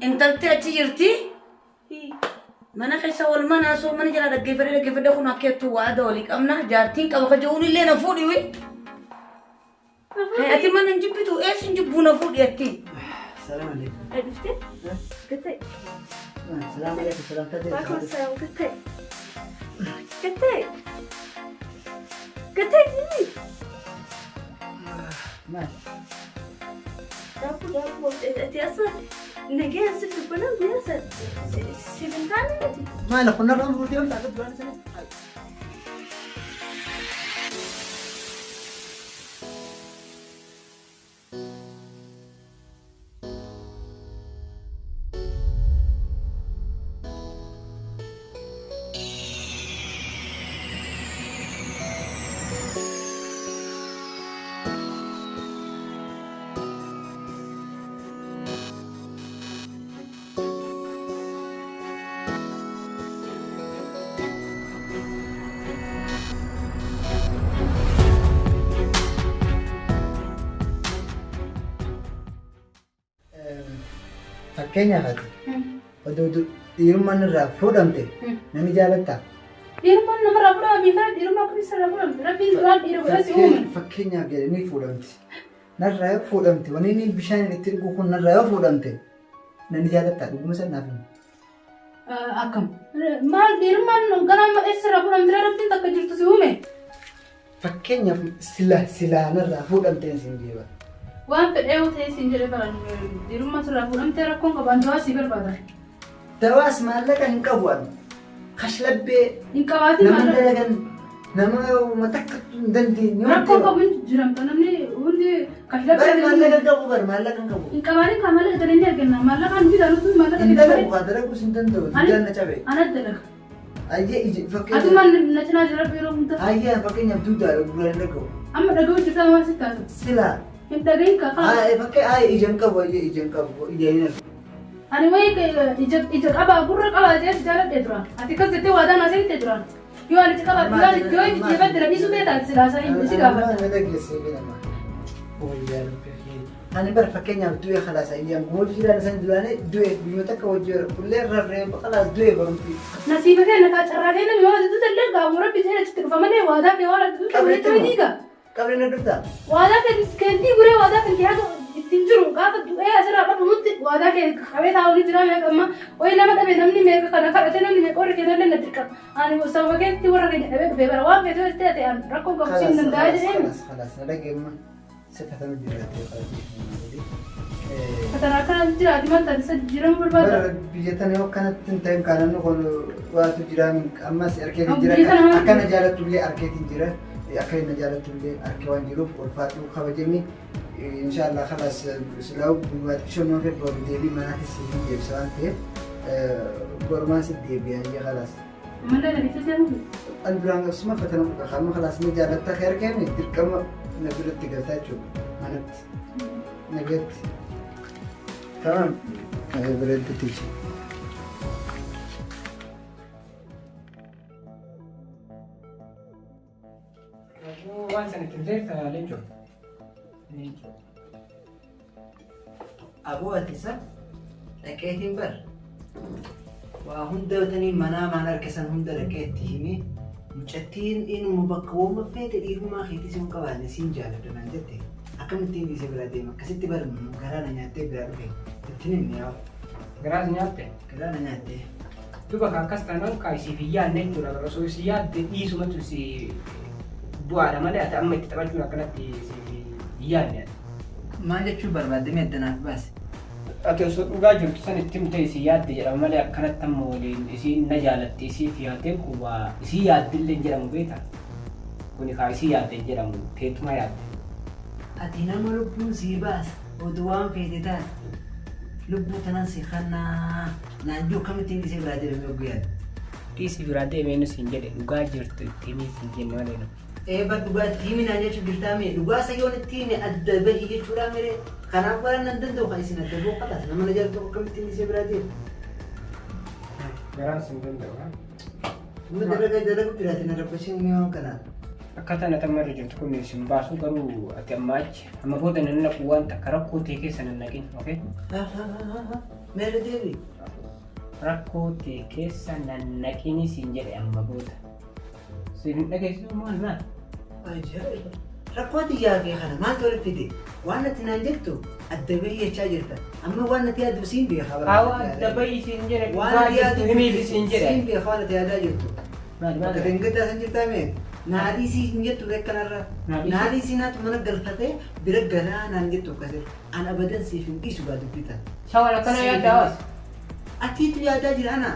Intalti achi jirti. Mana keessa wal mana osoo mana jala dhaggeeffadhee dhaggeeffadhee kun akka jettu waada walii qabna. Jaartiin qaba ka jedhuun illee na fuudhi wi. Ati mana hin jibbitu eessa hin jibbuu na fuudhi atti. Salaam alaikum. Dhuftee? Gattee. Salaam alaikum. Salaam ta'e. Waalaikum salaam. Gattee. Gattee. Gattee jii. Maal? Daakuu daakuu ati asa nagayaan si dubbanaa guyyaa san siif hin taane miti. Maal kun narra umruu deemta akka duraan sana? Fakkeenyaaf ati oduu dhiirummaan irraa fuudhamte nani jaalattaa? Dhiirummaan namarraa fuudhama beekaa dhiirummaa akkamitti sirraa fuudhamti? Rabbiin duraan dhiira godhee si uume. Fakkeenyaaf jedhanii fuudhamti. Narraa yoo fuudhamte wanni inni bishaan itti dhugu kun narraa yoo fuudhamte nani jaalattaa dhuguma san naaf himi. Akkam. Maal dhiirummaan gara amma eessa sirraa fuudhamti? Rabbiin takka jirtu si uume. Fakkeenyaaf sila silaa narraa fuudhamteen siin jeeba. Waan fedhee yoo ta'e siin jedhe baran dhiirummaa sirraa fuudhamtee rakkoon qabu an du'aa sii barbaada. Dawaas maallaqa hin qabu ani. Kashlabbee Hin qabaatin nama maallaqa. dalagan nama uma takka hin dandeenye. Rakkoo qabu hin jijjiiramta namni hundi Bar kashlabbee maallaqa hin qabu bar maallaqa hin qabu. hin qabaatin kaa maallaqa dalaganii arganna maallaqaan bitaa nuti maallaqa Hin bitaa dalagu kaa dalaguus hin danda'u. Ani- Dudaan na cabe. Ana dalaga. Ayyee iji fakkeenyaaf. Atumaan na cinaa jira yeroo hunda. Ayyee fakkeenyaaf duudaadha gurraan hin dhaga'u. Amma dhaga'u jirtaa waan sitti taasisu. Silaa. Hin dhagahin kaa kaa. Haa fakkee haa ija hin qabu ayyee ija hin qabu ija hin argu. Ani wayi ija ija qabaa gurra qabaa jedhee si jaaladhee duraan. Ati akkas jettee waadaa naa seente duraan. Yoo ani ija qabaa yoo ani yoo ija jabadde na dhiisuu ta'e taate silaa isaa hin si gaafadha. Na dhageessee jedhama. Ani bar fakkeenyaaf du'e khalaas ayyaan hojii jiraan san duraanii du'e guyyoota akka hojii ullee rarree khalaas du'e barumti. Nasiiba keenya kaa carraa keenya yoo ati duute illee gaafuma rabbi jedhe achitti dhufa malee waadaa kee waan ati duute walitti ni diiga. Qabri na dhuftaa? Waadaa kee keentii guree waadaa kan kee haga ittiin jiru gaafa du'ee asirraa dhabamutti waadaa kee qabee taa'u ni jira meeqa amma wayi nama dhabe namni meeqa kana kadhate namni meeqa warri keenyallee na dirqama. Ani sababa keetti warra keenya dhabee dhufee bara waan feete yoo ta'e ani rakkoon qabu siin danda'a jedhee. Khalaas khalaas na dhageemma sifatama jiraatee Fatanaa akkana jiraati maal taate isa jijjiiramuu barbaada. Bara biyya tana yoo akkanatti hin ta'in kaa namni kun waatu jira ammas arkeetiin jira Biyya tana akkana jaalattu illee arkeetiin jira akka inni jaalattu illee arkee waan jiruuf ulfaatu kabajami inshaallah khalaas silaa guyyaa xiqqishoo nama fedhu boru deebii manaatis si hin deebisa waan ta'eef borumaan si deebi'a iyyee khalaas. Ammallee na bitta deemu. An duraan suma fatana kuka amma khalaas ni jaalatta kee arkeemi dirqama na biratti galtaa jechuudha manatti nagatti. Tamam. Biratti tichi. Waan sana ittiin beekta leencoo. Leencoo. Aboo ati isa dhaqeetiin bar waa hunda tanii manaa maan harka san hunda dhaqee itti himee mucattiin inuma bakka wooma feete dhiirummaa keetii siin qabaanne siin jaaladha naan jette akkamittiin dhiisee biraa deema akkasitti bar garaa na nyaattee biraa dhufe ittiin himne yaa Garaas nyaatte. garaa na nyaattee. Duba ka akkas taanaan kaa isiif hin yaadne jechuudha. Osoo isii yaadde dhiisumatu si bu'aadha malee ati amma itti taphachuun akkanatti siif hin yaadne ati. Maal jechuu barbaadde mee addanaaf baase? Ati osoo dhugaa jirtu san itti himte isii yaadde jedhama malee akkanatti amma waliin isiin na jaalatti isiif yaaddeen kun waa isii yaaddillee hin jedhamu beektaa? Kuni kaa isii yaadde hin jedhamu teetuma yaadde. Ati nama lubbuun sii baasa oduu waan feete taate lubbuu tanan si kannaa naan jiru akkamittiin dhiisee biraa deemee oguu yaadde. Dhiisii biraa deemee inni siin jedhe dhugaa jirtu itti himii siin jenne malee nu. Ee bar dhugaa itti himi naan jechuuf jirtaa mee dhugaa isa yoon itti hime adda bahi jechuudhaa mere kanaaf bara nan danda'u kan isin adda ba'u kalaas nama na jaalatu akkamittiin dhiisee biraa deema. Garaan siin danda'u. Nama dalagaa dalagu jiraate na rabbasiin mee waan kanaa. Akkaataan ati amma irra jirtu kun sin baasu garuu ati amma achi amma booda nan naqu waan takka rakkoo ta'e keessa nan naqin okay? Meerra deebi. Rakkoo tee keessa nannaqini siin jedhe amma booda. Siin hin dhageessisu maal maal? Ajaa'iba. Rakkoo xiyyaa fi kana maaltu walitti fide? Waan ati naan jettu adda bahii jechaa jirta. Amma waan ati yaaddu siin beeka. Hawa adda bahii siin jedhe Waan dhugaa ati jirtu yaaddu himiif siin jedhe. siin beeka waan ati yaadaa jirtu. Maal Bakka maal? dangaddaa san jirtaa mee? Naadhii sii hin jettu akkanarra. Naadhii sii- Naadhii sii naatu mana galfatee bira galaa naan jettu akkasirra. An abadan siif hin dhiisu gaa dubbitan. Shawal akkana yaadda hawaas. Atiitu yaadaa jira ana.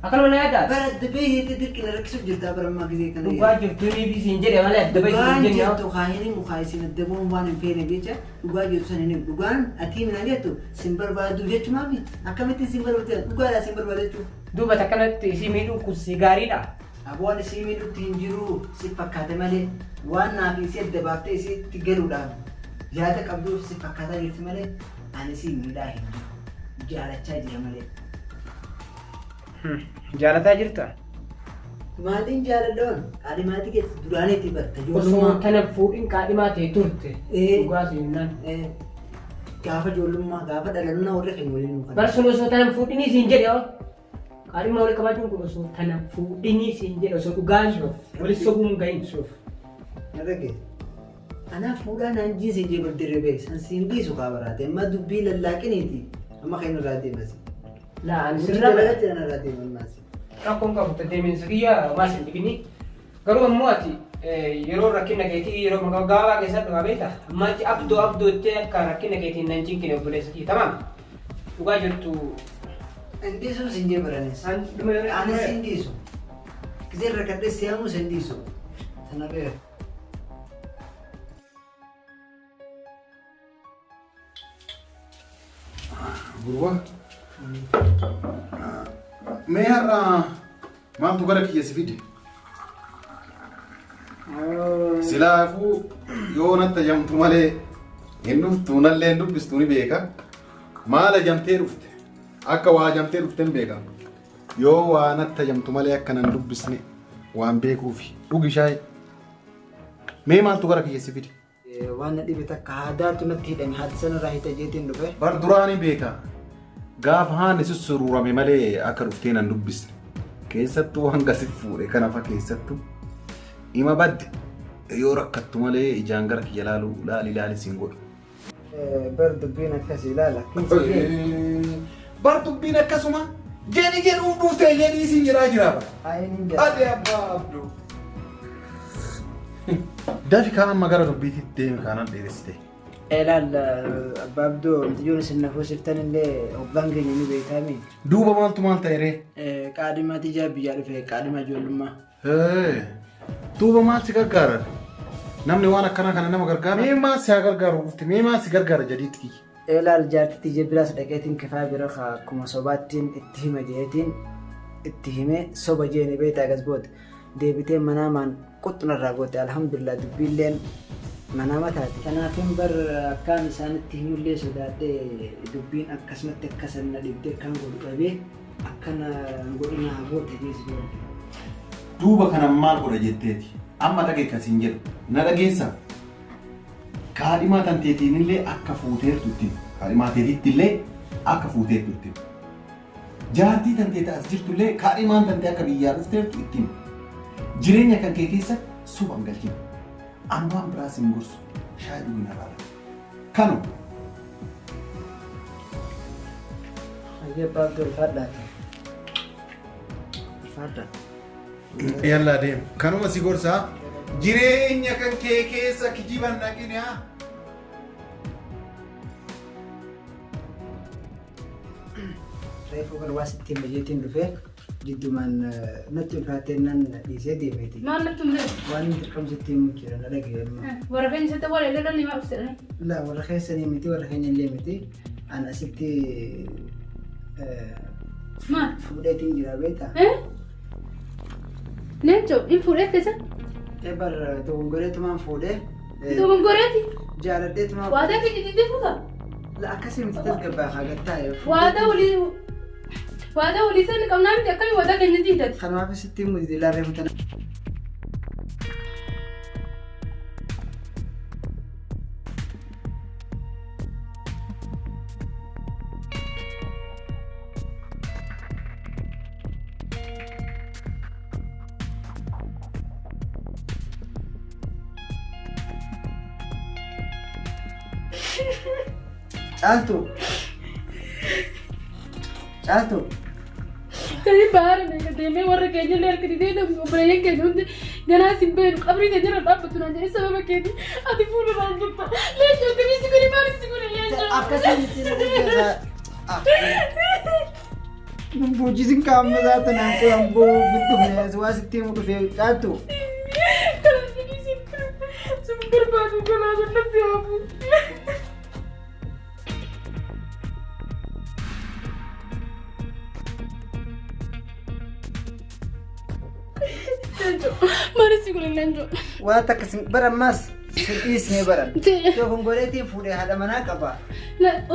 Akkanuma na yaaddaa? Bara adda bahii jettee dirqina rakkisuuf jirtaa bara ammaa gisee kana. Dhugaa jirtu himiif siin jedhe malee adda bahii siin Dhugaan jenne. jirtu kaahini mukaa isin adda bahuun waan hin feene jecha dhugaa jirtu san hin himu. Dhugaan ati minaan jettu sin barbaadu jechumaa miti. Akkamittiin sin barbaadu dhugaadhaa sin barbaadu jechuudha. Duuba akkanatti isii miidhuun kun si gaariidha. Aboon isii miidhutti hin jiru si fakkaate malee waan naaf isii adda baaftee isiitti galuudhaaf yaada qabduuf si fakkaataa jirti malee ani isii miidhaa hin jiru. Jaalachaa jira malee. Jaalataa jirta? Maaliin jaaladhoon qaadhimaatii keessa duraaniitti barta Osoo ijoollummaa. tana fuudhin qaadhimaa ta'e turte. Ee. Dhugaa siinaan. Gaafa ijoollummaa gaafa dhalannaa warri keenya waliin nu Bar sun osoo tana fuudhinii siin jedhe hoo. Qaadhimaa walii qabaachuun kun osoo tana fuudhinii siin jedhe osoo dhugaan wali sobuun gahin. Na dhagee. Anaaf fuudhaa naan jiinsi jee bar dirree san siin dhiisu kaa baraate amma dubbii lallaaqiniiti amma kan irraa deemasi. Laa ani Hojii sirraa dalagaa jiran irraa deeman maasi. Rakkoon qabu deddeebiinsa kiyya maas hin dhibini. Garuu ammoo ati yeroo rakkina keetii yeroo maqaa gabaabaa keessatti dhugaa beekta. Amma achi abdoo abdoo jettee akka rakkina keetiin nan cinqine obboleessa kiyya tamaam. Dhugaa jirtu. Hin dhiisu siin jee baranis. An dhuma yeroo Anis hin dhiisu. Gisee irra kadhee siyaamus hin dhiisu. Sana beeka. Gurba. Mee har'a maaltu gara kiyya si fide? Silaafuu yoo natti ajamtu malee hin dhuftu nallee hin dubbistu ni beeka. Maal ajamtee dhufte? Akka waa ajamtee dhufte hin beeka. Yoo waa natti ajamtu malee akka nan dubbisne waan beekuufi. Dhugi shaayii. Mee maaltu gara kiyya si fide? Waan na dhibe takka haadaatu natti hidhame haati sanarraa hidha jeetiin dhufe. Bar duraanii beeka. Gaafa haani sussuruurame malee akka dhuftee nan dubbisne. Keessattuu hanga si fuudhe kana fa keessattuu. Ima badde yoo rakkattu malee ijaan gara kiyya laalu laali laali siin godhu. Bar dubbiin akkasii ilaala. Bar dubbiin akkasuma jedhi jedhuun dhuftee jedhii siin jedhaa jira bara. Ayin hin jedha. Ati abbaa abduu. Dafi kaa amma gara dubbiitti deemi kaanaan dheeressite. Ilaal abbaa abduu mucayyoon isin na fuusiftan illee hoggaan keenya ni beektaami. Duuba maaltu maal ta'e ree? Qaadhimaa tijaa biyyaa dhufe qaadhimaa ijoollummaa. Duuba maal si gargaara? Namni waan akkanaa kana nama gargaara. Mee maal si haa gargaaru dhufte? Mee maal si gargaara jadiitti kiyya? Ilaal jaartii tijaa biraas dhaqeetiin kifaa bira akkuma sobaattiin itti hima jeetiin itti himee soba jeeni beektaa gas booda deebitee manaamaan quxxunarraa goote alhamdulillah dubbiilleen manaama taate. Kanaafin bar akkaan isaanitti himullee sodaadhee dubbiin akkasumatti akkasan na dhibdee akkaan godhu dhabee akkana godhina goote jeesi godhu. Duuba kana maal godha jetteeti? Amma dhagee kasiin jedhu. Na dhageessa. Kaadhimaa tanteetiin illee akka fuuteertu itti. Kaadhimaa teetitti illee akka fuuteertu itti. Jaartii tantee as jirtu illee kaadhimaan tantee akka biyyaa dhufteertu itti. Jireenya kan kee keessa suban galchine. Ani waan biraa siin gorsu shaayii dhugina irraa. Kanu. Hayyee abbaa abduu ulfaadhaati. Ulfaadhaa. Yallaa deemu. Kanuma si gorsaa. Jireenya kan kee keessa kijiban dhaqine haa. Reefu kan waa sitti hima jeetiin dhufee jiddumaan natti ulfaattee nan dhiisee deemeeti. Maal natti hin beeku? Waan inni dirqama sitti himu jira na dhagaye amma. Warra keenya sitti wal ilaalan ni maal jedhanii? La warra keessanii miti warra keenya illee miti. An asitti Maal? fuudheetiin jira beektaa? Leencoo hin fuudhee keessa? Bar dogongoreetumaan fuudhee. Dogongoreeti? Jaaladheetumaan. Waadaa keenya diidee fuuta? La akkasii miti tasgabbaa haa gattaa'e. Waadaa walii sani qabnaa miti akkamii waadaa keenya diidati? Kanaaf sitti himu dide laarree fuutan. Caaltuu. Caaltuu. Tani baara meeqa deemee warra keenya illee harka didee namni obboleeyyan keenya hundi ganaa sin beenu qabrii keenya irra dhaabbatu naan jedhee sababa keeti ati fuula naan jetta. Leencoo akkamii si godhe maal si godhe leencoo. Akkasii miti na dhaggeessa. Boojisiin qaama isaa tanaan qoran boo dhufne waa sitti himu dhufe caaltu. Sun barbaadu kanaa natti hafu. Maal si godhe leencoo. Waa takka sin bara ammaas sin dhiisnee baran. Dogongoreetiin fuudhee haadha manaa qaba.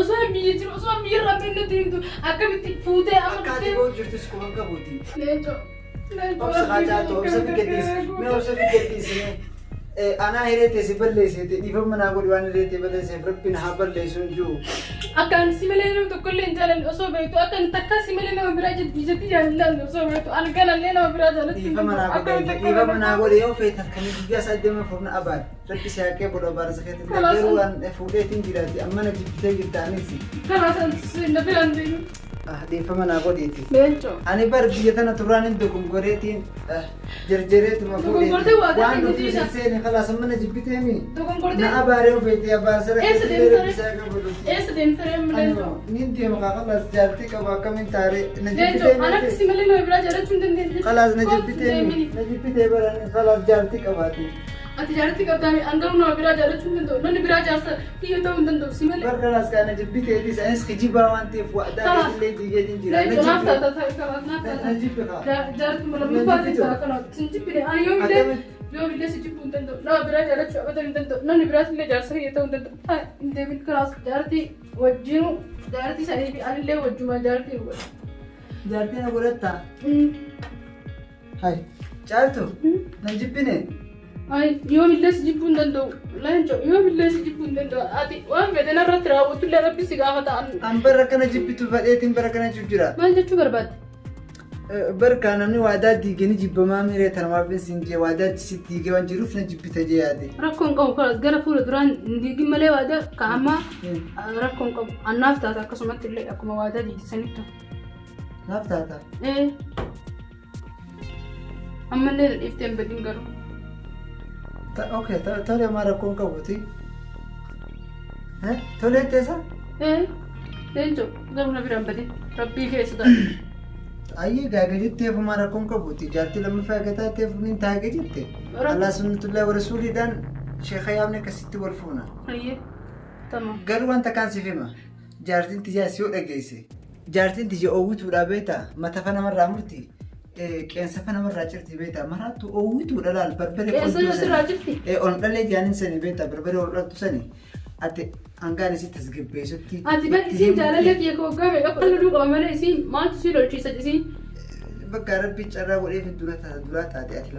Osoo hin biyya jiru osoo hin biyya irraa beeknatti himtu akkamitti fuutee amma Akka ati dhuftee. ba'u jirtus kuma qabuuti. Leencoo. Leencoo. Obsa haa caaltu obsa fi gadhiisi. Mee obsa fi gadhiisi. Anaa hiree teessi balleessite dhiifama naa godhi waan hiree tee balleesseef rabbiin haa balleessu hin jiru. Akka ani si malee nama tokko illee hin jaalanne osoo beektu akka ani takkaa si malee nama biraa ijatti jaallanne osoo beektu ani galallee nama biraa jaalatti hin Dhiifama naa akka godhi ani takkaa dhiifama naa godhi yoo feetan kan guyyaa isaa deema furna abaar rabbi si haqee godhu abaarsa keetti garuu waan fuudheetiin jiraati amma na jibbitee jirta anis. Karaa san na biraan deemu. Dhiifama naa godhiiti. Leencoo. Ani bar biyya tana turaan hin dogongoreetiin jarjareetuma Dogongortee waa waan ta'e dhufuu jiisa. sin seeni khalaas amma na jibbiteemi. Dogongortee. Na abaaree ofeetii abaarsa Eessa rakkatee deemtare? rabbi isaa qabu. Eessa deemtare amma leencoo? Nin deema kaa khalaas jaartii qaba akkamiin taaree na Leencoo ana jibbitee si malee nama biraa jaalachuu hin dandeenye. khalaas na Kootu jibbitee deemini. na jibbitee baran khalaas jaartii qabaati. Ati jaartii qabdaa an garuu nama biraa jaalachuu hin danda'u. Namni biraa jaarsa kiyya ta'uu hin danda'u si malee. Bar khalaas kaa na jibbiteetis anis kijibaa waan ta'eef wa'daa illee diigeetiin jira. Leencoo naaf taata kalaas naaf Na taata. jibbi kaa. Jaartuma lammaffaa ta'a kanaaf sin jibbine ani yoomillee yoomillee si jibbuu hin danda'u. Nama biraa jaalachuu abadan hin danda'u. Namni biraas illee jaarsa kiyya ta'uu hin danda'u. Hin deemin kalaas jaartii wajjinuu jaartii sanii fi anillee wajjumaan jaartii godha. Jaartii na godhattaa? Hai caaltu na jibbine. Ay, yoomillee si jibbuu hin danda'u. Leencoo, yoomillee si jibbuu hin danda'u. Ati waan fedhe narratti raawwattu illee rabbi si gaafata. An bara kana jibbitu fadheetiin bara kana jibbu jira. Maal jechuu barbaadde? Barka namni waadaa diige ni jibbamaa miree tanamaaf sin jee waadaa si diige waan jiruuf na jibbita jee yaade. Rakkoon qabu kanas gara fuula duraan hin diigin malee waadaa ka ammaa rakkoon qabu. Annaaf taata akkasumatti illee akkuma waadaa diigisanitti. Naaf taata. Ee. Ammallee na dhiiftee hin badin garuu. Okay, tole ammaa rakkoon qabuuti. Tolee teessa? Ee. Leencoo garuu na biraan badin. Rabbii keessa ta'a. Ayyee gaaga jettee fumaa rakkoon qabuuti. Jaartii lammaffaa eegataa ta'eef ni taage jette. Allah sunnatullahi wa rasuuliidhaan sheekha yaamne akkasitti wal fuuna. Ayyee. Tamam. Garuu wanta kaan siif hima. Jaartiin tiyyaas yoo dhageesse. Jaartiin tiyya oowwituudha beektaa matafa namarraa murti. Qeensafa namarraa cirti beektaa maraattu oowwituudha laal barbaree Qeensa yoo sirraa jirti? Ol dhalee jaanin sani beektaa barbaree ol dhaltu sani. Ati hangaan isii tasgabbeessutti. Ati bar isiin jaalallee kiyya koo waggaa meeqa loluu qaba malee isiin maaltu sii lolchiisa isiin? Bakka rabbi carraa godhee fi dura taate duraa taate ati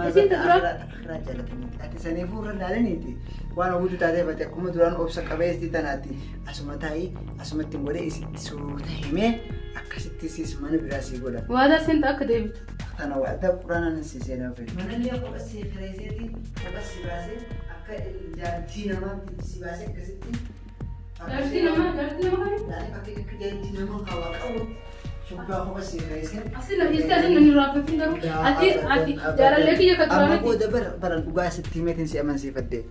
Isiin ta duraa? Akhiraa jaalataniiti. Ati saniifuu irra laalaniiti. Waan oguutu taatee ati akkuma duraan obsa qabeessi tanaati. Asuma taa'ii asumatti hin godhee isitti suuta himee akkasitti siis mana biraa sii godha. Waadaa seenta akka deebitu. Tana waadaa quraanaan sii seenaa fedhe. Manallee kopha sii kireesseeti kopha si baasee akka jaartii namaatti si baasee akkasitti. Jaartii namaa jaartii namaa kami? Laali bakka akka jaartii namaa hawaa qabu shuggaa kopha sii kireessee. Asin na dhiistee asin na raaffatin garuu ati ati jaalallee kiyya ka Amma duraanitti. booda bara baran dhugaa sitti himeetiin si amansiifadde.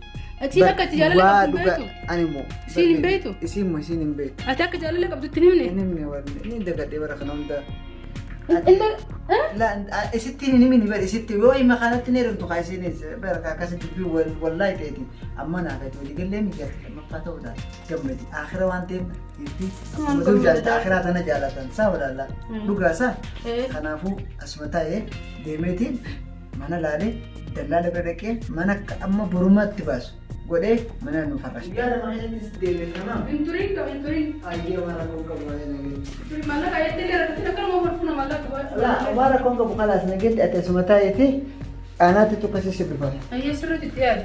Atiin akka ati jaalallee qabdu hin beektu? Ani immoo. Isiin hin beektu? Isiin immoo isiin hin beektu. Ati akka jaalallee qabdu itti hin himne? Hin himne warri ni dagadhee bara kana hunda. Inda La isitti hin himini bara isitti yoo hima kanatti ni heerumtu kaa isiinis bara kaa akkasitti dubbii wallaahi ta'eeti amma naa gadi walii gallee miti ati lammaffaa ta'uu taate gammadi aakhira waan ta'eef dhiirti akkuma dur jaalata akhiraa tana jaalatan saa walaallaa dhugaa saa kanaafuu asuma taa'ee deemeetiin mana laalee dallaala bira dhaqee mana akka amma borumaatti baasu godhee mana nu farrashe. Guyyaa lama keessattis deemee tamam. Hin turin qaba hin turin. Ayyee waan rakkoon qabu waa'ee nageenya. Turin maallaqa jettee illee rakkatin akkanuma wal fuuna maallaqa baachuu. Laa waan rakkoon qabu kalaas nageetti ati asuma taa'eeti aanaatti tukkasii si dhufa. Ayyee sirriitti itti yaadi.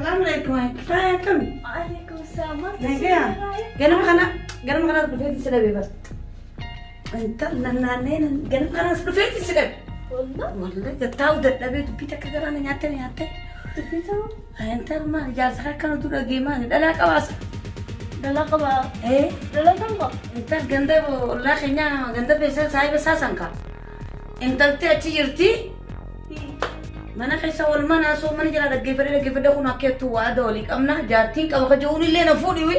Salaamu alaikum. Kifaaya akkami? Alaikum salaam. Nagaya. Ganama kana ganama kanas dhufeeti si dhabe bar. Intal naannee ganama kanas dhufeeti si dhabe. Wallah. Wallahi gattaa'u dadhabee dubbii takka garaa na nyaatte na nyaatte. Dubbii ta'uu. Intal maali jaarsa akkana dura dhagee maali dhalaa qabaasa. Dhalaa qabaa. Ee Dhalaa kan qaba. intal ganda ollaa keenya ganda feesal saahiba isaa sanka. Intalti achi jirti. Mana keessa wal mana osoo mana jala dhaggeeffadhe dhaggeeffadhe kun akka jettu waada walii qabna jaartiin qaba ka jehuun illee na fuudhi wi.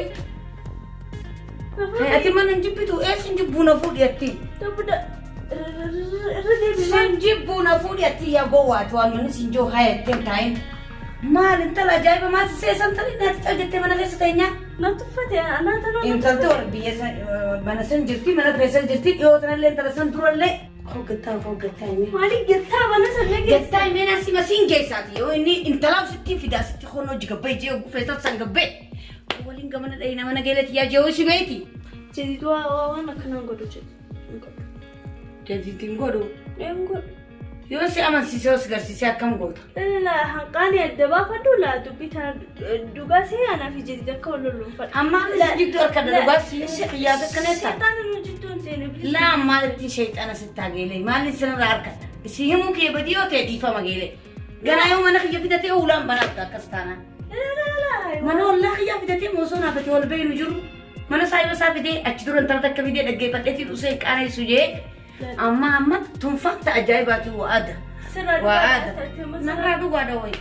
Ati mana hin jibbitu eessa hin jibbuu na fuudhi atti. Irra deebi. Sin jibbuu na fuudhi atti yaa gowwaati waan manni sin jiru haa jettee hin taa'in. Maal intala ajaa'iba maal si seesan tarii naati cal jettee mana keessa teenyaa. Na tuffate anaa tanaa. Intalti wal biyya san mana san jirti mana feesal jirti dhiyoo tanallee intala san durallee. Hoggattaa hoggattaa himee. Maaliif gattaa mana sana geessa? Gattaa himee nasi masiin geessaati yoo inni intalaaf sitti fidaa sitti hono hojii gabbee jee oguu feesal san gabbee. Waliin gamana dhayina mana geelati yaa jee si beeti. Jadiid waan akkanaan godhu jedhu. Jadiitiin godhu. Een godhu. Yoo si amansiisee os garsiisee akkam goota? La hanqaani adda baafadhu laa dubbii tana dhugaa see anaa fi jadiid akka wal lolluun fadha. Amma si jidduu harka dhugaa si xiyyaata akkanetta. Seexaana nu jidduu hin seene bilis. Laa maalitti sheexana sittaa geelee maalli sirra harkata? Si himuu kee badii yoo ta'e dhiifama geelee. Ganaa yoo mana kiyya fidatee ulaan banaafta akkas taanaan. Mana ollaa kiyyaa fidatee moosoo naafate wal beeynu jiru. Mana saayiba isaa fidee achi dura intala takka fidee dhaggeeffadheetii dhusee qaaneessu jee. Amma amma tunfatta ajaa'ibaati wa'aada. Sirraa Wa'aada. dhugaa Narraa dhugaadha wayi.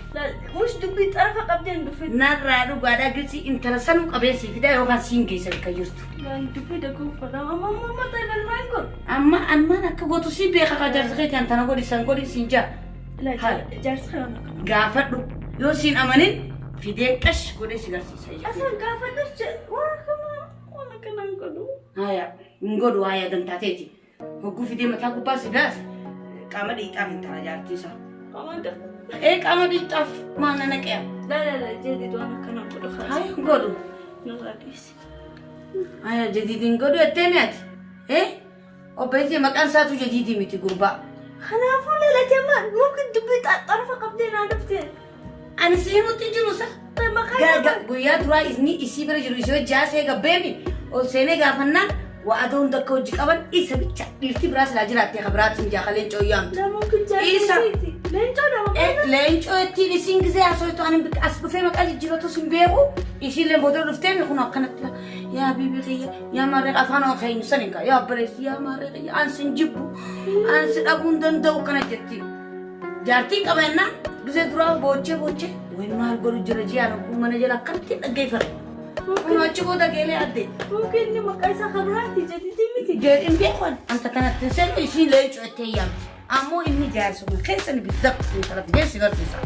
Mush dubbii xarafa qabdeen dhufe. Narraa dhugaadha gilsi intala sanuu qabeessi fidaa yookaan siin geessa bakka jirtu. Dubbii dhaguu fadha. Amma amma amma ta'e maal godhu? Amma ammaan akka gootu si beeka ka jaarsa keetii an tana godhi san godhi siin jaa. Jaarsa kana. Gaafadhu yoo siin amanin fidee qash godhee si garsiisa. Asan gaafadhus waan akkana waan akkanaan godhu. Haya hin godhu haya dantaateeti. Hogguu fidee mataa gubbaa si gaas qaama dhiixaaf intala jaartii isaa. Qaama dhiqaa. Ee qaama dhiixaaf maal na naqeya. La la la jadiid waan akkanaan godhu. Haya hin godhu. Nurraa dhiisi. Haya jadiid hin godhu jettee mi'ati. Ee obboleettii maqaan isaatu jadiidii miti gurbaa. Kanaafuu lalate maal mumkin dubbii xarafa qabdee naa dhufte. Ani si himutti hin jiru sa. Maqaa Guyyaa duraa inni isii bira jiru isii hojii haasee gabbeemi ol seenee gaafannaan waa adoo hunda akka hojii qaban isa bicha dhiirti biraa silaa jiraattee ka biraatiin jaa leencoo yaamtu. La mumkin jaarsiiti. Leencoo nama. Leencoo ittiin isiin gisee haasoftu ani as dhufee maqaa jijjiiratus hin beeku isiillee booda dhuftee kun akkanatti yaa bibi kiyya yaa maarree afaan keenya san hin kaa yaa obboleessi yaa maarree kiyya an sin jibbu an si dhabuu hin danda'u kana jetti. Jaartiin qaba jennaan gisee duraa boochee boochee wayi maal godhu jira jiyaan oguu mana jala akkanatti dhaggeeffate. Kun achi booda geelee adde. Mumkin inni maqaa isaa kabiraati jadiitii miti. Jedhin beekon anta kanatti hin seenu isiin leencoo itti yaamti. Ammoo inni jaarsuma keessa ni bizzabtu intala fidee si garsiisa.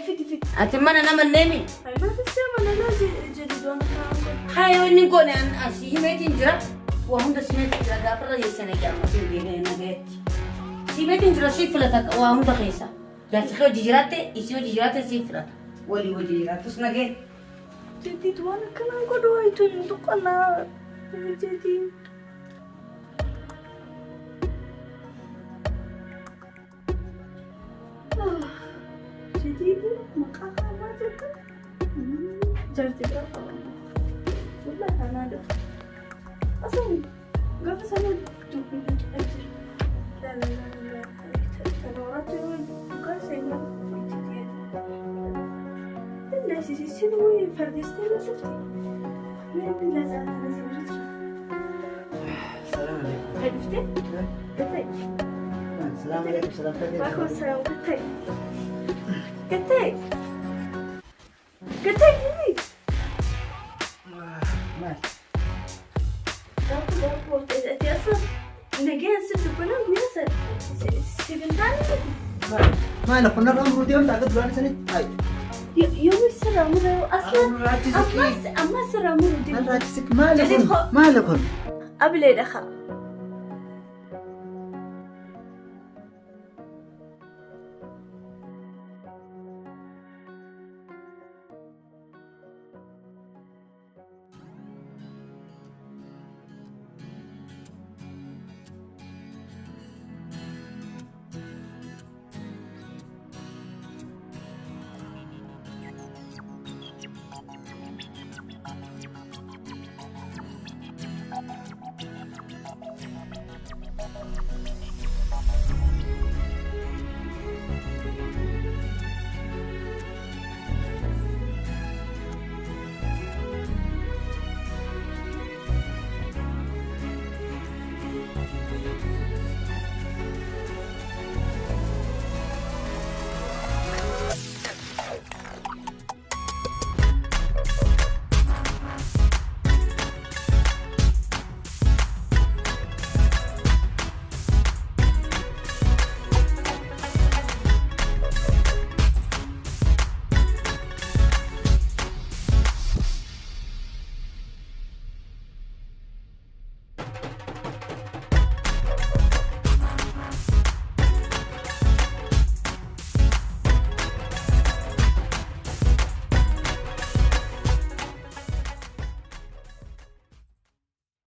Fidi fidi. Ati mana nama neemi. Maaf ibsee mana laa jadiid waan akkanaan godhu. Haa yoo inni goone asii himeetiin jira. Waa hunda simeetiin jira gaafarra geessana jaamatiin deemee nagayetti. Simeetiin jira sii filata waa hunda keessa. Jaarsi kee hojii jiraatte isii hojii jiraatte sii filata. Walii hojii jiraattus nagee. Jadiid waan akkanaan godhu wayitu hin tuqanaa. Jadiid. Jadiid maqaa kanaa jirta. Jaarti biraa qaba. Wallah kanaa dhufu. Asan gaafa sana dubbii hin jira. La la la la. Tanoorratti dhugaa seenaa itti Dandeessisi wayii fardistee dhufte. Mee lazaa kana sirri jira. Salaam alaikum. Kan dhufte? Gattee. Salaam alaikum. Salaam Waalaikum salaam. Gattee. Gattee. Gattee gini. Maal? Daakuu daakuu ati asa nagayaan si dubbanaa guyyaa san si taane Maal kun narraa muruu deemta akka duraan isanitti? Ay. Yoomii sirraa muruu asla Narraa achi siqii. ammas ammas sirraa muruu deemta. Narraa achi siqii. Maal kun? Maal kun? Abileedha kaa.